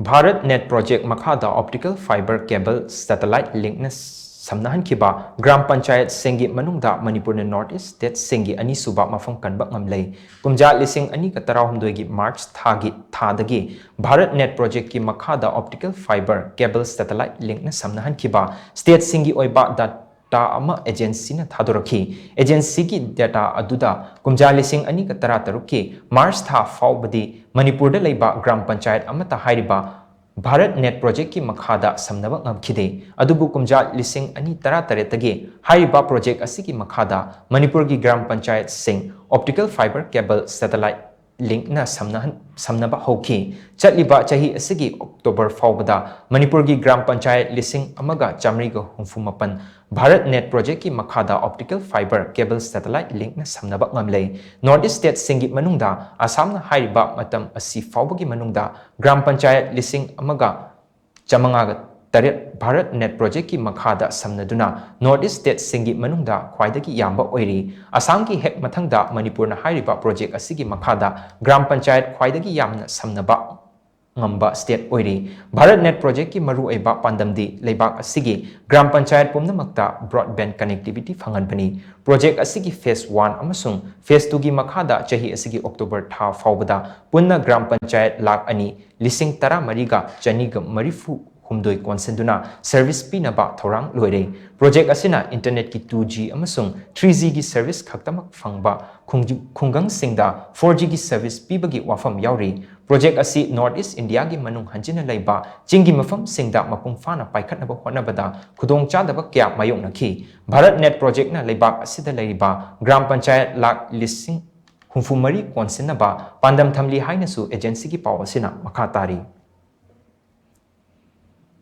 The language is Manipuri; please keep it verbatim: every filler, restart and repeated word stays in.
ꯚꯥꯔꯠ ꯅꯦꯠ ꯄ꯭ꯔꯣꯖꯦꯛ ꯃꯈꯥꯗ ꯑꯣꯞꯇꯤꯀꯦꯜ ꯐꯥꯏꯕꯔ ꯀꯦꯕꯜ ꯁꯦꯇꯦꯂꯥꯏꯠ ꯂꯤꯡꯛꯅ ꯁꯝꯅꯍꯟꯈꯤꯕ ꯒ꯭ꯔꯥꯝ ꯄꯟꯆꯥꯌꯠꯁꯤꯡꯒꯤ ꯃꯅꯨꯡꯗ ꯃꯅꯤꯄꯨꯔꯅ ꯅꯣꯔꯠ ꯏꯁ ꯁ꯭ꯇꯦꯠꯁꯤꯡꯒꯤ ꯑꯅꯤꯁꯨꯕ ꯃꯐꯝ ꯀꯟꯕ ꯉꯝꯂꯦ꯫ ꯀꯨꯝꯖꯥ ꯂꯤꯁꯤꯡ ꯑꯅꯤꯒ ꯇꯔꯥꯍꯨꯝꯗꯣꯏꯒꯤ ꯃꯥꯔꯆ ꯊꯥꯒꯤ ꯊꯥꯗꯒꯤ ꯚꯥꯔꯠ ꯅꯦꯠ ꯄ꯭ꯔꯣꯖꯦꯛꯀꯤ ꯃꯈꯥꯗ ꯑꯣꯞꯇꯤꯀꯦꯜ ꯐꯥꯏꯕꯔ ꯀꯦꯕꯜ ꯁꯦꯇꯦꯂꯥꯏꯠ ꯂꯤꯡꯛꯅ ꯁꯝꯅꯍꯟꯈꯤꯕ ꯁ꯭ꯇꯦꯠꯁꯤꯡꯒꯤ ꯑꯣꯏꯕ ꯗꯥꯇꯥ ꯑꯃ ꯑꯦꯖꯦꯟꯁꯤꯅ ꯊꯥꯗꯣꯔꯛꯈꯤ꯫ ꯑꯦꯖꯦꯟꯁꯤꯒꯤ ꯗꯥꯇꯥ ꯑꯗꯨꯗ ꯀꯨꯝꯖꯥ ꯂꯤꯁꯤꯡ ꯑꯅꯤꯒ ꯇꯔꯥꯇꯔꯨꯛꯀꯤ ꯃꯥꯔꯆ ꯊꯥ ꯐꯥꯎꯕꯗꯤ ꯃꯅꯤꯄꯨꯔꯗ ꯂꯩꯕ ꯒ꯭ꯔꯥꯝ ꯄꯟꯆꯥꯌꯠ ꯑꯃꯠꯇ ꯍꯥꯏꯔꯤꯕ ꯚꯥꯔꯠ ꯅꯦꯠ ꯄ꯭ꯔꯣꯖꯦꯛꯀꯤ ꯃꯈꯥꯗ ꯁꯝꯅꯕ ꯉꯝꯈꯤꯗꯦ꯫ ꯑꯗꯨꯕꯨ ꯀꯨꯝꯖꯥ ꯂꯤꯁꯤꯡ ꯑꯅꯤ ꯇꯔꯥꯇꯔꯦꯠꯇꯒꯤ ꯍꯥꯏꯔꯤꯕ ꯄ꯭ꯔꯣꯖꯦꯛ ꯑꯁꯤꯒꯤ ꯃꯈꯥꯗ ꯃꯅꯤꯄꯨꯔꯒꯤ ꯒ꯭ꯔꯥꯝ ꯄꯟꯆꯥꯌꯠꯁꯤꯡ ꯑꯣꯞꯇꯤꯀꯦꯜ ꯐꯥꯏꯕꯔ ꯀꯦꯕꯜ ꯁꯦꯇꯦꯂꯥꯏꯠ ꯂꯤꯡꯛꯅ ꯁꯝꯅꯍꯟ-, ꯁꯝꯅꯕ ꯍꯧꯈꯤ꯫ ꯆꯠꯂꯤꯕ ꯆꯍꯤ ꯑꯁꯤꯒꯤ ꯑꯣꯛꯇꯣꯕꯔ ꯐꯥꯎꯕꯗ ꯃꯅꯤꯄꯨꯔꯒꯤ ꯒ꯭ꯔꯥꯝ ꯄꯟꯆꯥꯌꯠ ꯂꯤꯁꯤꯡ ꯑꯃꯒ ꯆꯥꯃꯔꯤꯒ ꯍꯨꯝꯐꯨ ꯃꯥꯄꯟ ꯚꯥꯔꯠ ꯅꯦꯠ ꯄ꯭ꯔꯣꯖꯦꯛꯀꯤ ꯃꯈꯥꯗ ꯑꯣꯞꯇꯤꯀꯦꯜ ꯐꯥꯏꯕꯔ ꯀꯦꯕꯜ ꯁꯦꯇꯦꯂꯥꯏꯠ ꯂꯤꯡꯛꯅ ꯁꯝꯅꯕ ꯉꯝꯂꯦ꯫ ꯅꯣꯔꯠ ꯏꯁ ꯁ꯭ꯇꯦꯠꯁꯤꯡꯒꯤ ꯃꯅꯨꯡꯗ ꯑꯁꯥꯝꯅ ꯍꯥꯏꯔꯤꯕ ꯃꯇꯝ ꯑꯁꯤ ꯐꯥꯎꯕꯒꯤ ꯃꯅꯨꯡꯗ ꯒ꯭ꯔꯥꯝ ꯄꯟꯆꯥꯌꯠ ꯂꯤꯁꯤꯡ ꯑꯃꯒ ꯆꯥꯃꯉꯥꯒ ꯇꯔꯦꯠ ꯚꯥꯔꯠ ꯅꯦꯠ ꯄ꯭ꯔꯣꯖꯦꯛꯀꯤ ꯃꯈꯥꯗ ꯁꯝꯅꯗꯨꯅ ꯅꯣꯔꯠ ꯏꯁ ꯁ꯭ꯇꯦꯠꯁꯤꯡꯒꯤ ꯃꯅꯨꯡꯗ ꯈ꯭ꯋꯥꯏꯗꯒꯤ ꯌꯥꯝꯕ ꯑꯣꯏꯔꯤ꯫ ꯑꯁꯥꯝꯒꯤ ꯍꯦꯛ ꯃꯊꯪꯗ ꯃꯅꯤꯄꯨꯔꯅ ꯍꯥꯏꯔꯤꯕ ꯄ꯭ꯔꯣꯖꯦꯛ ꯑꯁꯤꯒꯤ ꯃꯈꯥꯗ ꯒ꯭ꯔꯥꯝ ꯄꯟꯆꯥꯌꯠ ꯈ꯭ꯋꯥꯏꯗꯒꯤ ꯌꯥꯝꯅ ꯁꯝꯅꯕ ꯉꯝꯕ ꯁ꯭ꯇꯦꯠ ꯑꯣꯏꯔꯤ꯫ ꯚꯥꯔꯠ ꯅꯦꯠ ꯄ꯭ꯔꯣꯖꯦꯛꯀꯤ ꯃꯔꯨꯑꯣꯏꯕ ꯄꯥꯟꯗꯝꯗꯤ ꯂꯩꯕꯥꯛ ꯑꯁꯤꯒꯤ ꯒ꯭ꯔꯥꯝ ꯄꯟꯆꯥꯌꯠ ꯄꯨꯝꯅꯃꯛꯇ ꯕ꯭ꯔꯣꯗꯕꯦꯟꯗ ꯀꯅꯦꯛꯇꯤꯚꯤꯇꯤ ꯐꯪꯍꯟꯕꯅꯤ꯫ ꯄ꯭ꯔꯣꯖꯦꯛ ꯑꯁꯤꯒꯤ ꯐꯦꯖ ꯋꯥꯟ ꯑꯃꯁꯨꯡ ꯐꯦꯖ ꯇꯨꯒꯤ ꯃꯈꯥꯗ ꯆꯍꯤ ꯑꯁꯤꯒꯤ ꯑꯣꯛꯇꯣꯕꯔ ꯊꯥ ꯐꯥꯎꯕꯗ ꯄꯨꯟꯅ ꯒ꯭ꯔꯥꯝ ꯄꯟꯆꯥꯌꯠ ꯂꯥꯈ ꯑꯅꯤ ꯂꯤꯁꯤꯡ ꯇꯔꯥꯃꯔꯤꯒ ꯆꯅꯤꯒ ꯃꯔꯤꯐꯨ ꯍꯨꯝꯗꯣꯏ ꯀꯣꯟꯁꯤꯟꯗꯨꯅ ꯁꯔꯚꯤꯁ ꯄꯤꯅꯕ ꯊꯧꯔꯥꯡ ꯂꯣꯏꯔꯦ꯫ ꯄ꯭ꯔꯣꯖꯦꯛ ꯑꯁꯤꯅ ꯏꯟꯇꯔꯅꯦꯠꯀꯤ ꯇꯨ ꯖꯤ ꯑꯃꯁꯨꯡ ꯊ꯭ꯔꯤ ꯖꯤꯒꯤ ꯁꯔꯚꯤꯁ ꯈꯛꯇꯃꯛ ꯐꯪꯕ ꯈꯨꯡꯖꯨ-, ꯈꯨꯡꯒꯪꯁꯤꯡꯗ ꯐꯣꯔ ꯖꯤꯒꯤ ꯁꯔꯚꯤꯁ ꯄꯤꯕꯒꯤ ꯋꯥꯐꯝ ꯌꯥꯎꯔꯤ꯫ ꯄ꯭ꯔꯣꯖꯦꯛ ꯑꯁꯤ ꯅꯣꯔꯠ ꯏꯁ ꯏꯟꯗꯤꯌꯥꯒꯤ ꯃꯅꯨꯡ ꯍꯟꯖꯤꯟꯅ ꯂꯩꯕ ꯆꯤꯡꯒꯤ ꯃꯐꯝꯁꯤꯡꯗ ꯃꯄꯨꯡ ꯐꯥꯅ ꯄꯥꯏꯈꯠꯅꯕ ꯍꯣꯠꯅꯕꯗ ꯈꯨꯗꯣꯡꯆꯥꯗꯕ ꯀꯌꯥ ꯃꯥꯌꯣꯛꯅꯈꯤ꯫ ꯚꯥꯔꯠ ꯅꯦꯠ ꯄ꯭ꯔꯣꯖꯦꯛꯅ ꯂꯩꯕꯥꯛ ꯑꯁꯤꯗ ꯂꯩꯔꯤꯕ ꯒ꯭ꯔꯥꯝ ꯄꯟꯆꯥꯌꯠ ꯂꯥꯈ ꯂꯤꯁꯤꯡ ꯍꯨꯝꯐꯨ ꯃꯔꯤ ꯀꯣꯟꯁꯤꯟꯅꯕ ꯄꯥꯟꯗꯝ ꯊꯝꯂꯤ ꯍꯥꯏꯅꯁꯨ ꯑꯦꯖꯦꯟꯁꯤꯒꯤ ꯄꯥꯎ ꯑꯁꯤꯅ ꯃꯈꯥ ꯇꯥꯔꯤ꯫